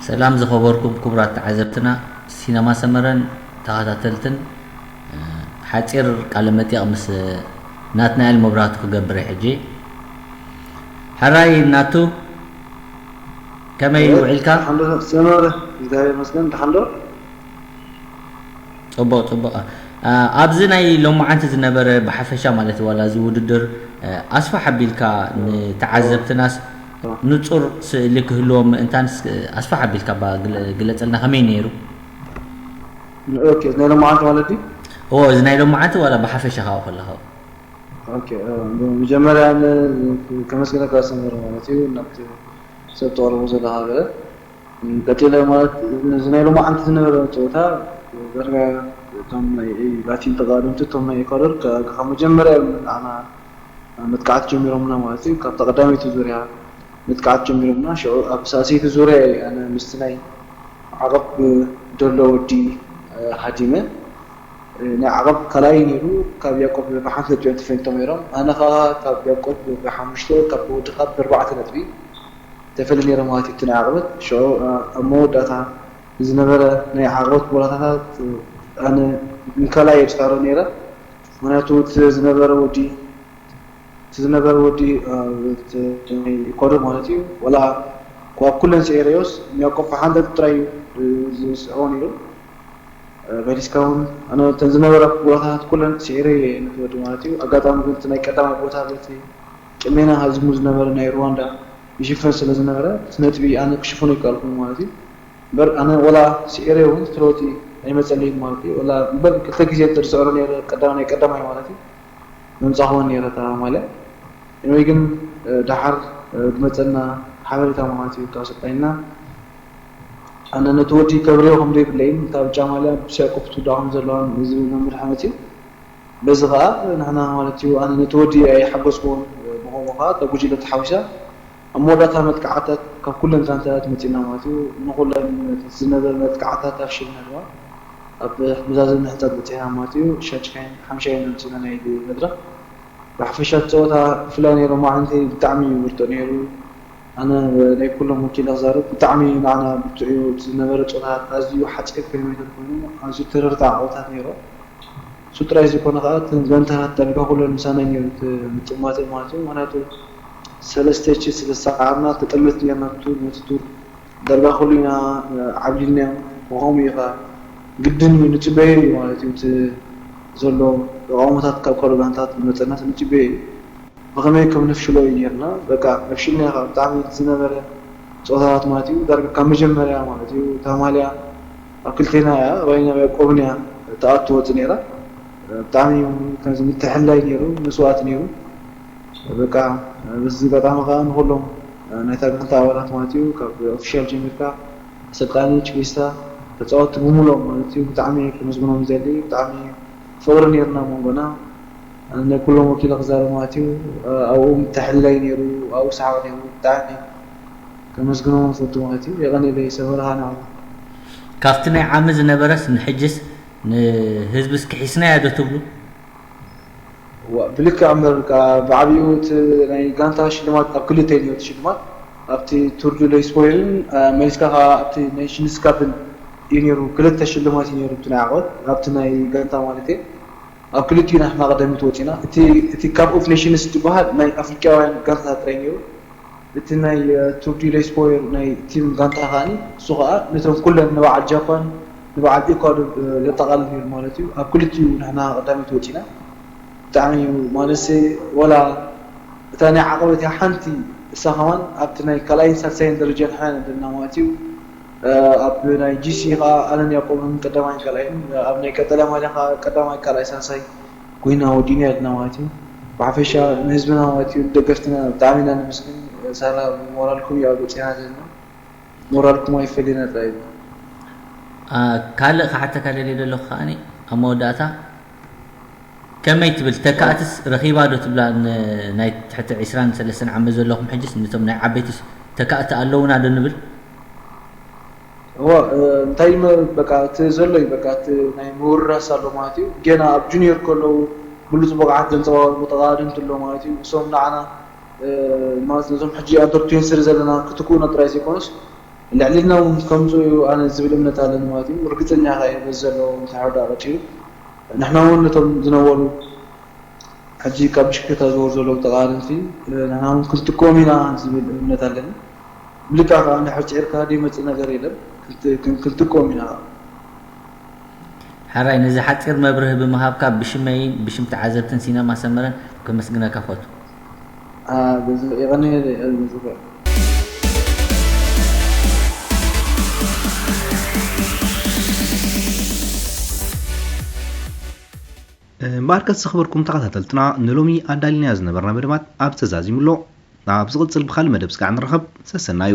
ሰላም ዝኸበርኩም ክቡራት ተዓዘብትና ሲነማ ሰመረን ተኸታተልትን፣ ሓጺር ቃለ መጠይቕ ምስ ናትናኤል መብራህቱ ክገብር እየ ሕጂ። ሕራይ ናቱ፣ ከመይ ውዒልካ? ሰመረ፣ እግዚኣብሔር ይመስገን። ደሓን ዶ? ጽቡቕ ጽቡቕ። ኣብዚ ናይ ሎማዓንቲ ዝነበረ ብሓፈሻ ማለት ዋላ እዚ ውድድር ኣስፋሕ ኣቢልካ ንተዓዘብትናስ ንጹር ስእሊ ክህልዎም ምእንታንስ ኣስፋሕ ኣቢልካ ባ ግለ- ግለጸልና፣ ከመይ ነይሩ? ኦኬ፣ ናይ ሎማዓንቲ ማለት ድዩ? እዎ፣ እዚ ናይ ሎማዓንቲ ዋላ ብሓፈሻ ካብኡ ከለኻ። ኦኬ፣ መጀመርያ ከመስግነካ ሰመረ ማለት እዩ ናብቲ ሰብ ተቕርቦ ዘለካ ገለ። ቀፂለ ማለት እዚ ናይ ሎማዓንቲ ዝነበረ ፀወታ ዳርጋ እቶም ናይ ላቲን ተቃደምቲ እቶም ናይ ኤኳዶር ካብ መጀመርያ እዮም ንዓና መጥቃዕቲ ጀሚሮምና ማለት እዩ። ካብታ ቀዳመይቲ ዙርያ መጥቃዕቲ ጀሚሮምና። ሽዑ ኣብ ሳልሰይቲ ዙርያ እየ ኣነ ምስቲ ናይ ዓቐብ ደሎ ወዲ ሃዲመ። ናይ ዓቐብ ካልኣይ ነይሩ። ካብ ያቆብ ብሓንቲ ነጥቢ እዮም ተፈሊጦም ነይሮም። ኣነ ከዓ ካብ ያቆብ ብሓሙሽተ፣ ካብ ወዲ ካብ ብኣርባዕተ ነጥቢ ተፈልዩ ነይረ ማለት እዩ። እቲ ናይ ዓቐበት ሽዑ ኣብ መወዳእታ ዝነበረ ናይ ዓቐበት ቦታታት ኣነ ንካልኣይ እየ ዝፃረ ነይረ። ምክንያቱ እቲ ዝነበረ ወዲ እቲ ዝነበረ ወዲ ኢኳዶር ማለት እዩ። ወላ ካብ ኩለን ስዒረዮስ ያቆብ ሓንዳት ጥራይ እዩ ዝስዕቦ ነይሩ። በሊስካ እውን ኣነ እተን ዝነበራ ቦታታት ኩለን ስዒረ እየ ነቲ ወዲ ማለት እዩ። ኣጋጣሚ ግን እቲ ናይ ቀዳማይ ቦታ በቲ ቅድሜና ሃዚሙ ዝነበረ ናይ ሩዋንዳ ይሽፈን ስለ ዝነበረ እቲ ነጥቢ ኣነ ክሽፍኖ ይከኣልኩ ማለት እዩ። እምበር ኣነ ወላ ስዒረ እውን እቲ ለውጢ ኣይመፀለይን ማለት እዩ። ወላ እምበር ክልተ ግዜ እንተዝስዕሮ ነይረ ቀዳማይ ናይ ቀዳማይ ማለት እዩ ምምፃእክወን ነይረ እታ ማልያ። ወይ ግን ደሓር ዝመፀና ሓበሬታ ማለት እዩ ካብ ኣሰልጣኒና ኣነ ነቲ ወዲ ከብርዮ ከም ዘይብለይን እታ ብጫ ማልያ ብሻቆፍቱ ዳ ከም ዘለዋን ዝብል መምርሒ መፅዩ። በዚ ከዓ ንሕና ማለት እዩ ኣነ ነቲ ወዲ ኣይሓገዝክዎን ብከምኡ ከዓ እታ ጉጅለ ተሓዊሳ ኣብ መወዳእታ መጥቃዕታት ካብ ኩለን ጋንታታት መፂና ማለት እዩ። ንኩለን ዝነበረ መጥቃዕታት ኣፍሽልና ድማ ኣብ መዛዘሚ ሕንፃት በፂሕና ማለት እዩ። ሻጭካይን ሓምሻይን ኣምፂና ናይ መድረክ ብሓፈሻ እቲ ፀወታ ብፍላይ ናይ ሎማዓንቲ ብጣዕሚ እዩ ብርቱዕ ነይሩ። ኣነ ናይ ኩሎም ወኪለ ክዛረብ ብጣዕሚ ንዓና ብርቱዕ እዩ። እቲ ዝነበረ ፀወታታት ኣዝዩ ሓፂር ኪሎሜትር ኮይኑ ኣዝዩ ተረርታ ዓወታት ነይሩ። እሱ ጥራይ ዘይኮነ ከዓ እተን ጋንታታት ዳርጋ ኩለን ምሳና ነይሩ እቲ ምጥማት ማለት እዩ። ምክንያቱ ሰለስተ ችስ ስለዝሰዓርና ተጠመት ነርና ነቲ ቱር ዳርጋ ኩሉ ኢና ዓብሊልናዮም። ብከምኡ እዩ ከዓ ግድን እዩ ንፅበዮ እዩ ማለት እዩ እቲ ዘሎ ተቃውሞታት ካብ ካልኦት ጋንታታት ዝመፀና ንፅበዮ እዩ። ብከመይ ከም ነፍሽሎ እዩ ነርና በቃ ነፍሽልና ከዓ ብጣዕሚ ዝነበረ ፀወታታት ማለት እዩ ዳርጋ ካብ መጀመርያ ማለት እዩ እታ ማልያ ኣብ ክልቴና እያ ራይና ያቆብን እያ ተኣቱ ወፂ ነይራ። ብጣዕሚ ከምዚ ምትሕልላይ ነይሩ መስዋእቲ ነይሩ። በቃ በዚ ኣጋጣሚ ከዓ ንኩሎም ናይታ ጋንታ ኣባላት ማለት እዩ ካብ ኦፊሻል ጀሚርካ ኣሰልጣኒ ችሪስታ ተፃወትቲ ብምሎም ማለት እዩ ብጣዕሚ ከመስግኖም ይደሊ። ብጣዕሚ ፍቅሪ ነይርና መንጎና። ናይ ኩሎም ወኪለ ክዛረብ ማለት እዩ ኣብኡ ምትሕልላይ ነይሩ ኣብኡ ሰሓቅ ነይሩ ብጣዕሚ ከመስግኖም ዝፈቱ ማለት እዩ። የቀኒለይ ሰመረ ከዓ ንዓኹም። ካብቲ ናይ ዓሚ ዝነበረስ ንሕጅስ ንህዝብስ ክሒስናዮ ዶ ትብሉ? ብልክዕ እምበር ብዓብኡ እቲ ናይ ጋንታ ሽልማት ኣብ ክልተ እዩ ነይሩ ሽልማት ኣብቲ ቱር ዱ ለስፖይልን መሊስካ ከዓ ኣብቲ ኔሽንስ ካፕን እዩ ነይሩ ክልተ ሽልማት እዩ ነይሩ እቲ ናይ ዓወት ኣብቲ ናይ ጋንታ ማለት እየ ኣብ ክልቲኡ ንሕና ቀዳሚት ወፂና እቲ ካፕ ኦፍ ኔሽንስ ዝበሃል ናይ ኣፍሪቃውያን ጋንታታት ጥራይ ነይሩ እቲ ናይ ቱር ዱ ለስፖይል ናይ ቲም ጋንታ ከዓ እሱ ከዓ ነቶም ኩለን ንበዓል ጃፓን ንበዓል ኢኳዶር ዘጠቃልል ነይሩ ማለት እዩ ኣብ ክልቲኡ ንሕና ቀዳሚት ወፂና ብጣዕሚ እዩ ማለትሲ ወላ እታ ናይ ዓቐበት እያ ሓንቲ እሳ ከማን ኣብቲ ናይ ካልኣይን ሳልሳይን ደረጃ ንሕና ኢና ዘለና ማለት እዩ ኣብ ናይ ጂሲ ከዓ ኣለን ያቆብን ቀዳማይን ካልኣይን ኣብ ናይ ቀጠልያ ማልያ ከዓ ቀዳማይ ካልኣይ ሳልሳይ ኮይና ወዲእና ኣለና ማለት እዩ ብሓፈሻ ንህዝብና ማለት እዩ ደገፍትና ብጣዕሚ ኢና ነመስግን ሳላ ሞራልኩም እዩ ኣብ ገፅና ዘለና ሞራልኩም ኣይፈለየና ጥራይ እዩ ካልእ ክሓተካ ደልየ ዘለኹ ከዓኒ ኣብ መወዳእታ ከመይ ትብል ተካእትስ ረኺባ ዶ ትብላ ናይ ትሕቲ ዕስራን ሰለስተን ዓመት ዘለኹም ሕጅስ ነቶም ናይ ዓበይትስ ተካእቲ ኣለውና ዶ ንብል እዎ እንታይ በቃ እቲ ዘሎ እዩ በቃ እቲ ናይ ምውርራስ ኣሎ ማለት እዩ ገና ኣብ ጁኒየር ከለዉ ብሉፅ ብቕዓት ዘንፀባርቁ ተቃደምቲ ኣሎ ማለት እዩ እሶም ንዓና ማለት ነዞም ሕጂ ኣንደር ትዌንቲ ስሪ ዘለና ክትክኡና ጥራይ ዘይኮነስ ልዕልና እውን ከምዚ እዩ ኣነ ዝብል እምነት ኣለኒ ማለት እዩ። ርግፀኛ ከ በዚ ዘለዎም ተሓርዳ ቀፂሉ ንሕና እውን ነቶም ዝነበሩ ሕጂ ካብ ብሽክለታ ዝወሩ ዘለዉ ተቃረንቲ ንሕና እውን ክንጥቀም ኢና ዝብል እምነት ኣለኒ። ብልክዕ ከዓ እንድሕር ፅዒርካ ዘይመፅእ ነገር የለን። ክንት- ክን- ክንጥቀም ኢና። ሓራይ ነዚ ሓፂር መብርህ ብምሃብካ ብሽመይን ብሽም ተዓዘብትን ሲነማ ሰመረን ከመስግነካ ፈቱ። አ፣ በዚ የቐንየለይ፣ አ፣ በዚ እምበኣርከስ ዝኽበርኩም ተኸታተልትና ንሎሚ ኣዳሊናዮ ዝነበርና መደባት ኣብ ተዛዚሙ ኣሎ። ኣብ ዝቕጽል ብኻልእ መደብ ስጋዕ ንራኸብ። ሰሰናዩ።